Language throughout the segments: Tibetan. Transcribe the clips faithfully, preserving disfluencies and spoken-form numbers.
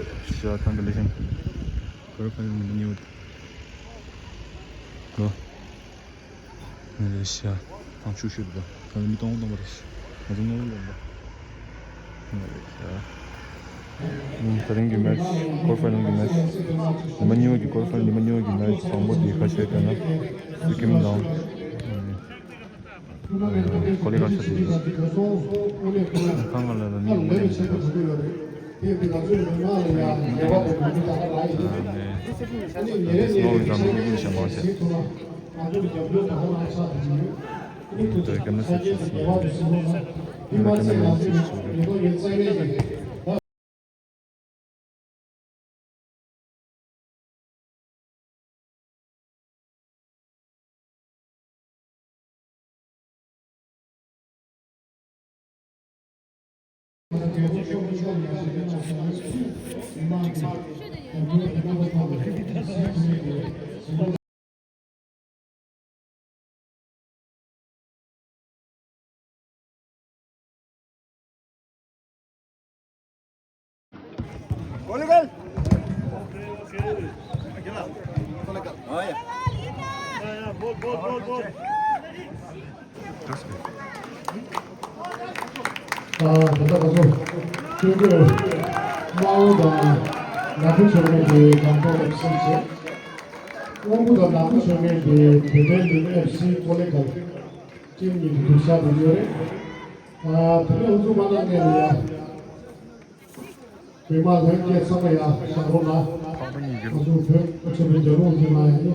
ཤ་ཐང་གི་ལེགས་ཤིང་། ཁོར་ཁ་ལ་མི་ཉོ། ལོ། ངས་ཤ་ཐང་ཆུ་ཤུ་དུ་ག་ལ་མི་གཏོང་གཏོང་པ་རེད། ང་ཚོ་ངོ་ཡོང་པ། ད་རིང་གི་མེ་ཆི། ཀོར་ཕའི་ནལ་གི་མེ་ཆི། ཉི་མ་གཉིས་པ་གི་ཀོར་ཕའི་ནལ། ཉི་མ་གཉིས་པ་གི་མེ་ཆི་དང་པོ་དེ་ཁ་ཤས་བལྟས་ན། སི་ཀིམ་དང་། ཀོ་ལི་གྷལ་ཆ་དེ་ཡོད། ཁང་ཁང་ལ་ལ་མི་ཡོང་མ་ཡོང་ཟེར་བ། ཨ་ནི་སི་ནོ་བི་ཛ་མི་ཀུན་ཤ་མང་ཆེ། ད་ག་ནས་སི་ཅི་སི་ཡིན། ད་ག་ནས་སི་ཅི་སི་ཡིན། ཨ། ད་ལྟ་ང་ཚོ་ཀྲུང་གོའི་དམར་ཨོ་དང་ནག་ཁུ་མཆོད་མེ་གི་གང་ཐོག་ཨེབ་སི་བྱས། དབང་པོ་དང་ནག་ཁུ་མཆོད་མེ་གི་བོད་དོན་ལུས་ཨེབ་སི་ཀོ་ལེ་གལ་ཊིམ་གཉིས་ཀྱི་གདུལ་བྱ་དུ་ཡོད་རེད། ཨ། དེ་ནས་འུ་ཚོ་མ་ནང་ནས་ཡ། བོད་མི་ལྷན་རྒྱས་ཚང་མ་ཡ་བཞག་རོགས་གནང་། ང་ཚོ་བོད་ཆེན་པོའི་རྒྱལ་ལུང་འཛིན་ལ་ཡ་ནི།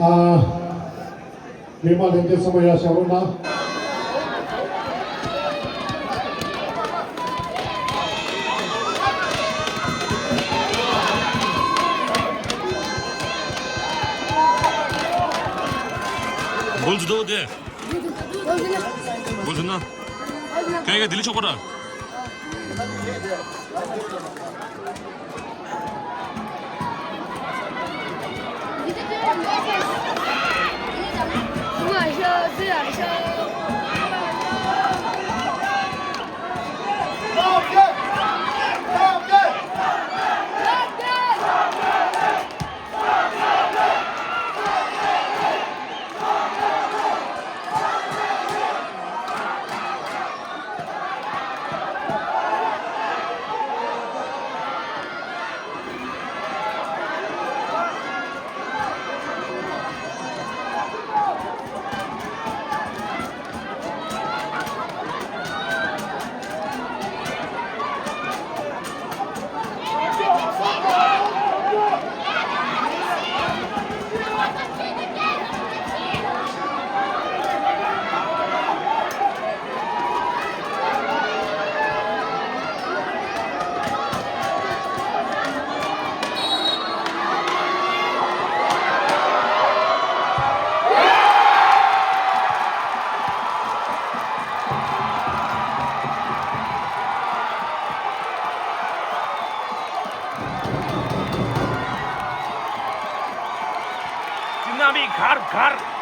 ཨ། མི་མང་ལྷན་རྒྱས་ཚང་མ་ཡར་བཞེངས་རོགས་གནང་། འགོ་འཛུགས་དོ་དེ། འགོ་འཛུགས་ན། ཁྱེད་ཀྱིས་ལྡི་ལི་ཕྱོགས་པ་ར། སྤྱི་ནང་མི་གར་གར།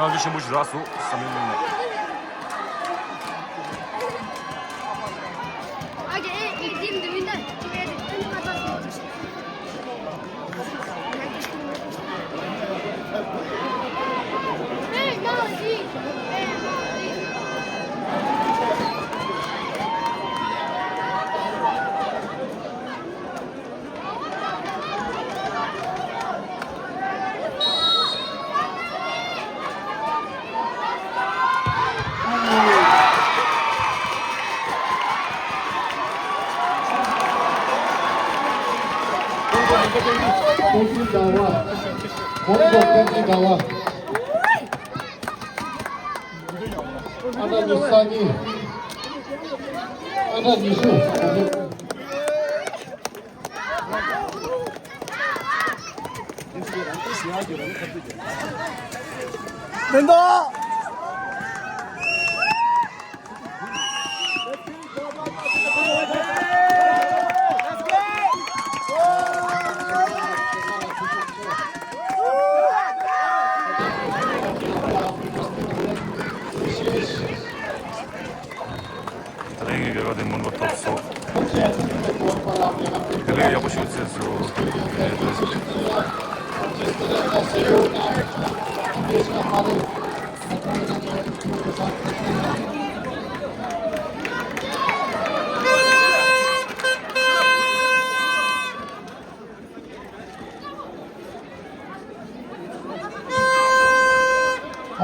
རང་གི་ཆེན་པོ་ཞིག་རག་སོང་བསམ་ཡོད་མིན་ནས། ཨ་ད་ཉི་ཤུ། མི་འདུག་ད་རིང་གི་སྒེར་བ་དེ་མུན་པ་ཐོབ་སོང་། དེ་ལས་ཡག་པོ་ཞིག་བྱས་སོང་།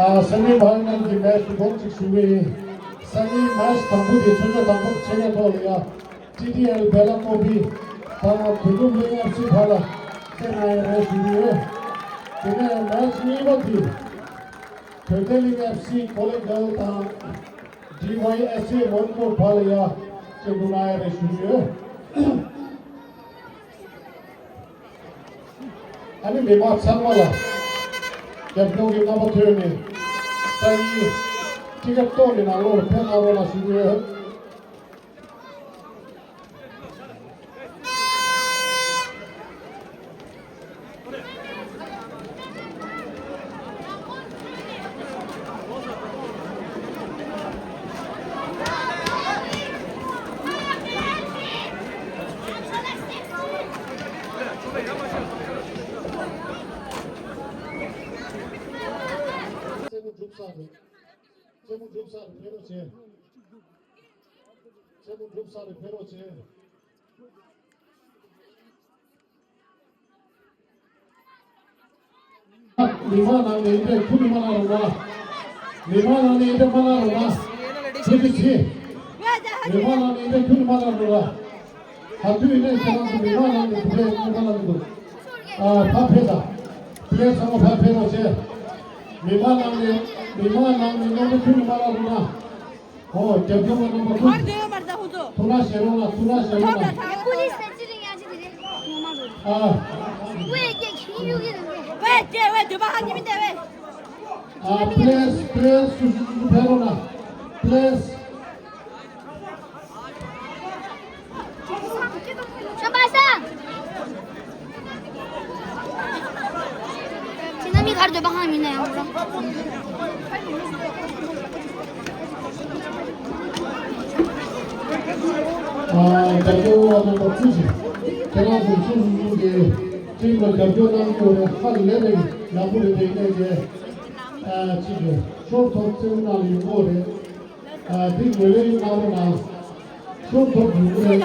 ཨ། སང་ཉིན་བར་ནང་གི་མེ་ཆི་སྒོམ་ཅིག་ཞུ་གི་ཡིན། སང་ཉིན་མེ་ཆི་དང་པོ་དེ་ཆུ་ཚོད་དང་པོ་ཆེ་བའི་ཐོག་ལ་ཡ། ཊི་ཊི་ཨེལ་བེ་ལ་ཀོ་པི་དང་དོན་གྲུབ་གླིང་ཨེཕ་སི་བར་ལ་བསྡད་གནང་ཡ་རེད་ཞུ་གི་ཡོད། དེ་ནས་མེ་ཆི་གཉིས་པ་དེ་བོད་བདེ་གླིང་ཨེཕ་སི་ཀོ་ལི་གྷལ་དང་ཌི་ཝའི་ཨེས་ཨེ་མོན་གྷོ་བར་ལ་ཡ་སྐྱེལ་འགྲོ་གནང་ཡ་རེད་ཞུ་གི་ཡོད། ཨ་ནི་མི་མང་ཚང་མ་ལ་རྒྱབ་སྐྱོར་གྱི་རྣམ་པ་ཐོན་ནས་སང་ཉིན་ཊི་ཀེ་ཊི་ཏོག་གི་ནང་ལོགས་ལ་ཕེབས་གནང་རོགས་གནང་ཞུ་གི་ཡོད། རྩེད་མོ་འགྲུབ་ས་རེད། རྩེད་མོ་འགྲུབ་ས་རེད། ཕེབས་རོགས་བྱེད། རྩེད་མོ་འགྲུབ་ས་རེད། ཕེབས་རོགས་བྱེད། མི་མང་ནང་ནས་འདི་འདྲ་ཁྱོན་ནས་མ་གནང་རོགས་གནང་། མི་མང་ནང་ནས་འདི་འདྲ་མ་གནང་རོགས་གནང་། ཁྱེད་ཀྱིས་བྱེད། མི་མང་ནང་ནས་འདི་འདྲ་ཁྱོན་ནས་མ་གནང་རོགས་གནང་། ག་དུས་ཡིན་ནའི་ཁྱེད་རང་ཚོ་མི་མང་ནང་ནས་འདི་འདྲ་ཁྱོན་ནས་མ་གནང་གི་འདུག་ཨ། ཕར་ཕེབས་དང་། པི་ལེར་ཚང་མ་ཕར་ཕེབས་རོགས་བྱེད། མི་མང་ནང་ནས་མི་མང་ནང་ནས་འདི་འདྲ་ཁྱོན་ནས་མ་གནང་རོགས་གནང་། ཨོ། རྒྱབ་སྐྱོར་པ་རྣམ་པ་ཐུགས། ཐུགས་སྣང་བཞེས་རོགས་གནང་། ཐུགས་སྣང་བཞེས་རོགས་གནང་། ཨ། ཨ། པི་ལེར། པི་ལེར་སུ་སུ་སུ་ཕེབས་རོགས་གནང་། པི་ལེར། ཁྱེད་རྣམ་གཉིས་ག་རེ་འདོད་པ་ཧང་མིན་ན་ཡང་། ཨ། རྒྱབ་སྐྱོར་བ་རྣམ་པ་ཐུགས་རྗེ་ཆེ། ཁྱེད་རང་ཚོ་སོ་སོ་སོ་གི་ཁྲིམས་ལ་རྒྱབ་སྐྱོར་གནང་རྒྱུ་རེད། ཧ་ལས་པའི་ཡག་པོ་རེད་དེ། ངས་ཀྱི་ཨ་ཅིག་གི་ཤོར་ཐོབ་རྩེད་མོ་ནང་ལ་ཡོང་གི་རེད། ཨ། འདི་ངོས་ལེན་གནང་རོགས་གནང་། ཤོར་ཐོབ་ཡོང་གི་རེད།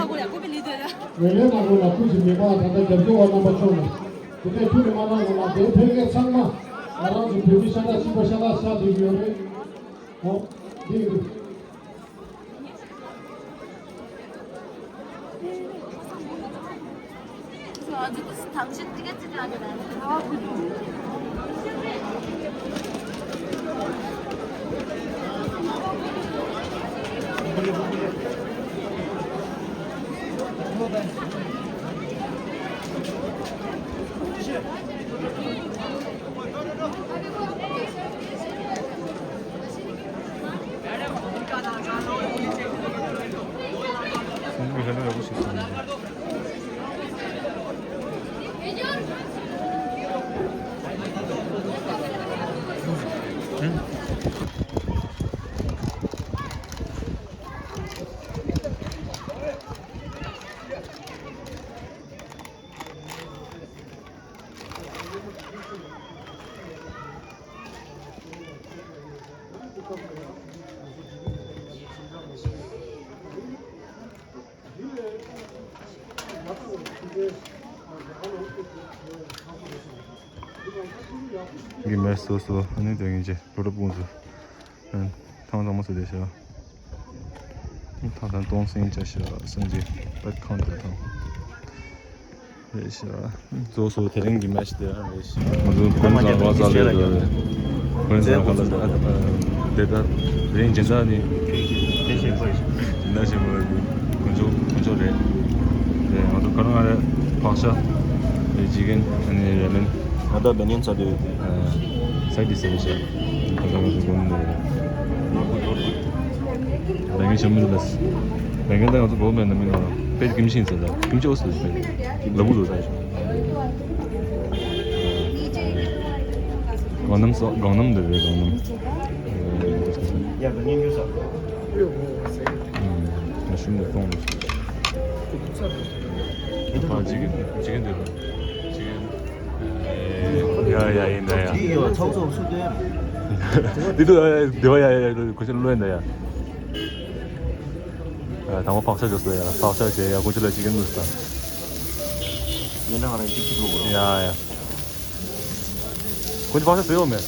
ལས་ལས་ནང་ལོགས་ལ་ཁུལ་གྱི་མི་མང་དང་ད་རྒྱབ་སྐྱོར་བ་རྣམ་པ་ཚོ་ལ་དེ་འདྲའི་ཐུགས་ནས་མ་གནང་རོགས་གནང་། དེ་ཕལ་སྐད་ཚང་མ་ང་རང་ཚོ་བོད་མི་ཤ་ཁྲག་གཅིག་པ་ཤ་ཁྲག་ཤ་དེ་ཡོད་རེད། ཨོ། འདི་ཡིན། གི་མེ་སོ་སོ་ཨ་ནི་དེ་ངེས་ཅན་བོད་རབ་ཀུང་སུ། ཐང་ཚང་མ་སུ་དེ་ཤ། ཐང་ཚང་སྟོང་སེང་ཅ་ཤ་སེང་ཅི་པད་ཁང་དེ་དང་། རེད་ཤག་རྫོགས་སོ། དེ་རིང་གི་མེ་ཆི་དེ་རང་རེད་ཤག་ང་ཚོ་གོན་ཟང་བ་ཙག་ལས་དོ། གོན་ཟང་ཁ་ལ་དེ་ལྟར་དེ་རིང་སྦྱིན་བདག་ནི། དེ་ཆེན་པོ་རེད། སྦྱིན་བདག་ཆེན་པོ་རེད། དཀོན་མཆོག་དཀོན་མཆོག་རེད། རེད། ང་ཚོ་ཁ་རང་ཨ་རེ་ཕག་ཤ་རེད། ཅི་ཀན་ཨ་ནི་རེ་མེན། ང་ད་བེ་ཉན་ཚ་དུས་སའི་ཌི་ཟེར་ཤག་ད་ང་ཚོ་གོན་ནི་རེད། ལས་འགན་ཆེན་མོ་ལ། ལས་འགན་ད་ང་ཚོ་གོ་མེད་ན་མི་ང་རང་དཔེ་ཀིམ་ཤིན་ཟེར་ལ་ཀིམ་ཅོ་ཟེར་ཟེར་ལ་བུ་ཟེར་ཟེར། གང་ནམ་སོ་གང་ནམ་འདི་རེད་གང་ནམ། ཡ་ག་ཉན་རྒྱུ་ས། ང་ཤུམ་ལ་གཏོང་ལ། ཨ་ཅིག་ཅིག་འདི་རེད། ཡ་ཡ་ཡིན་ད་ཡ། འདི་ཡོད་ཚོགས་གཙོ་སུ་སྟོན། འདི་དུ་ཡ་ཡ་འདི་བ་ཡ་ཡ་ཡ་ཁོ་ཤ་ལོས་ཡིན་ད་ཡ། ཨ་དང་པོ་ཕག་ཤ་བྱོས་སོ་ཡ། ཕག་ཤ་བྱས་ཡ་ཁོ་ཤ་ལ་ཅི་གན་ནུས་ད། ཡིན་ན་ང་རང་ཅིག་ཅིག་ལོ་གོ། ཡ་ཡ། ཁོ་ཤ་ཕག་ཤ་བཟོས་ཡོད་མེད།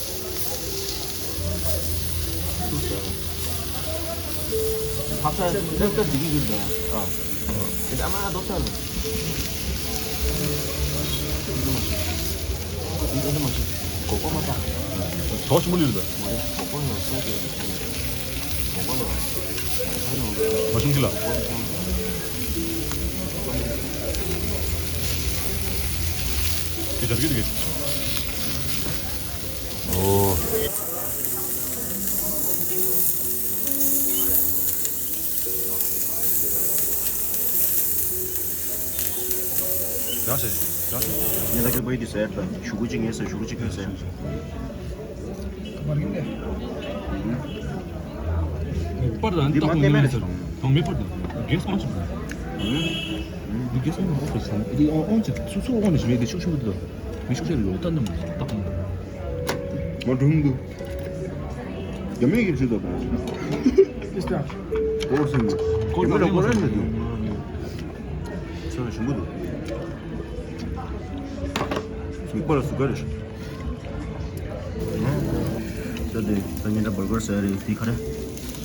སུ་ཟེར། ཕག་ཤ་ལྟ་ལྟ་འདི་གི་ཡིན་ད་ཡ། ཨ། དེ་ཨ་མ་ལྡོག་ཚར་རེད། འདི་ཨ་ནི་མ་ཤེས། གོ་གོ་མ་ཐག་ཇོ་ཆི་མོ་ལི་རེད། མ་རེད། གོ་གོ་ཡང་སོང་གི། གོ་གོ་ཡང་། མ་ཤུང་ཅི་ལ། དེ་ཇར་གི་དེ་གི། ཨོ། རང་ཤ་རང་ཤ། ངས་ད་སྐྱོ་པོ་ཡིན་གྱི་ཟེར་དང་ཞུ་གུ་གཅིག་ངས་ཟེར་ཞུ་གུ་གཅིག་ཁྱོད་ཟེར། པར་རང་འདི་ཏག་ཏག་ནས་ཟེར་དང་མེ་པར་དང་རྒན་སོང་ཆུབ་དང་འདི་རྒན་སོང་ཆུབ་དང་འདི་ཨོང་ཨོང་ཅིག་སུ་སུ་ཨོང་ནས་ཞུ་བའི་དེ་ཤུག་ཤུག་འདུག་མི་ཤུག་ཤུག་ཡོད་ཏན་ཏན་ཏག་ཏག་ནས། མ་གྲུང་འདུག་རྒྱ་མིའི་གི་ཚུལ་དུ་ཨིས་ཀྲ། ཨོ་སིན་མ་ཁོ་ལ་ཁོ་ལ་ནི་འདུག་ཚོ་ལ་ཞིམ་པོ་འདུག་མིག་པ་ལ་སུ་ག་རེ་ཤོག་ས་དེ་ས་ཉིན་འདྲ་བར་བར་ཟ་རེད་དེ་ག་རེ།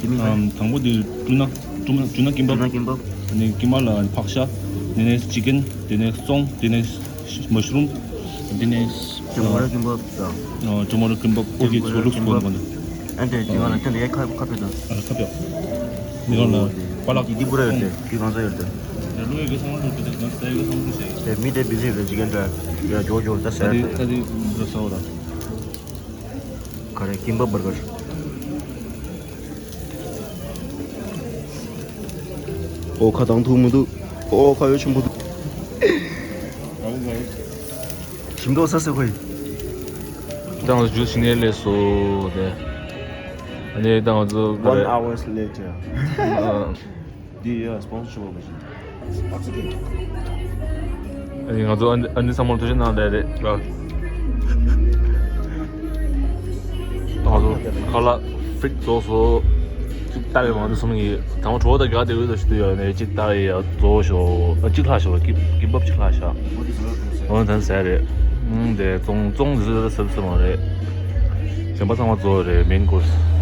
དེ་མིན་ཨམ་དང་པོ་དེ་ཀྲུ་ནག་ཀྲུ་ནག་ཀྲུ་ནག་ཀིམ་པབ། ཀྲུ་ནག་ཀིམ་པབ། ཨ་ནི་ཀིམ་པ་ལ་ཕག་ཤ། དེ་ནས་ཅི་ཀན། དེ་ནས་ཙོང་། དེ་ནས་མ་ཤུ་རུམ། དེ་ནས་ཀྲུ་མོ་ར་ཀིམ་པབ་དང་། ཨ་ཀྲུ་མོ་ར་ཀིམ་པབ་ཨོ་ཀེ་ཚོ་ལུགས་སུ་གོ་ནི་གོ་ནི། ཨ་འདྲས་དེ་ག་ལ་ཐེན་ལ་ཡ་ཁ་ཁ་ཕེ་དང་། ཨ་ཁ་ཕེ། དེ་ག་ལ་པ་ལག་དེ་དེ་པུ་ར་ཡོད་དེ་དེ་གང་ས་ཡོད་དེ། ལུ་ཡི་གེ་སང་ལུ་གེ་དེ་གང་ས་ཡི་གེ་སང་ལུ་ཞེས། དེ་མི་དེ་བི་ཟི་རེད་ཅི་ཀན་འདྲ་ཡ་ཇོ་ཇོ་ད་ད་ཟེར་དེ་དེ། ད་དེ་འདྲ་ས་བ་ད། ག་རེ་ཀིམ་པ་བར་གར། ཨོ་ཁ་དང་ཐུག་མི་འདུག་ཨོ་ཁ་ཡོད་ཆེན་པོ་འདུག་ཞིམ་མདོག་ས་སེ་ཁོས། ད་ང་ཚོ་ཇུས་ཤིང་ནས་ལས་སོ་དེ། ཨ་ནི་ད་ང་ཚོ་ག་རེ། One hours later. འདི་ཡ་སི་པོན་སར་ཤིབ་བྱེད། ཨ་ནི་ང་ཚོ་ཨ་ནི་ཨ་ནི་ཚང་མ་ལ་ཐུགས་རྗེ་གནང་ལེ་རེད་ར། ང་ཚོ་ཁ་ལག་ཧྥིག་རྫོགས་སོ། ཅིག་ལྟ་བའི་མང་དུ་སོང་ཡིན། དང་པོ་གྲོགས་དང་རྒྱག་དེ་འོས་ལ་ཞིག་ཏུ་ཡོད་ནས་ཅིག་ལྟ་ཡི་ཡ་རྫོགས་ཤོག་ཨ་ཅིག་ལྷག་ཤོག་གི་གི་འབབ་ཅིག་ལྷག་ཤག་འོ་ན་ད་ཟས་རེད། ཨུམ་དེ་བཙོང་བཙོང་དེ་ཚོ་ད་སབ་སབ་མ་རེད། གཞན་པ་ཚང་མ་རྫོགས་རེད་མེན་ཀོར་སི།